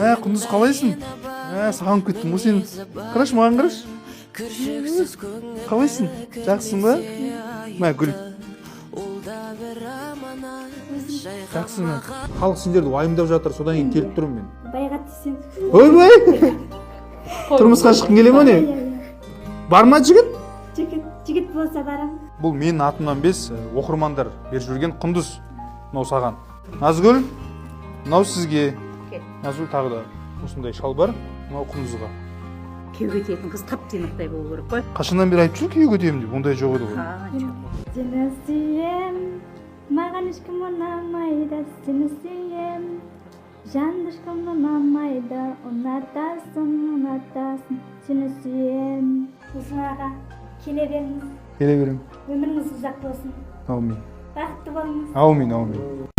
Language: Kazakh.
Ә, Құндыз, қалайсың? Ә, сағынып кеттім ғой сені. Қарашы, маған қарашы. Қалайсың, жақсысың ба? Мә, гүл. Жақсы ма? Халық сендерді уайымдап жатыр, содан кейін келіп тұрмын мен. Байға тисең. Ойбай, тұрмысқа шыққың келе ма, не? Бар ма жігіт? Жігіт, жігіт болса, барамын. Бұл менің атымнан емес, оқырмандар беріп жіберген. Құндыз, мынау саған. Назгүл, мынау сізге. Назгүл, тағы да осындай шалбар, мынау Құндызға. Күйеуге тиетін қыз тап тұйнақтай болу керек қой. Қашаннан бері айтып жүр күйеуге тиемін деп, ондай жоқ еді ғой. Қанша? Сені сүйем, маған ешкім ұнамайды. Сені сүйем, жанды ешкім ұнамайды. Ұнатасың, ұнатасың, сені сүйем. Руслан аға, келе беріңіз. Келе беремін. Өміріңіз ұзақ болсын. Әумин. Бақытты болыңыз. Әумин, әумин.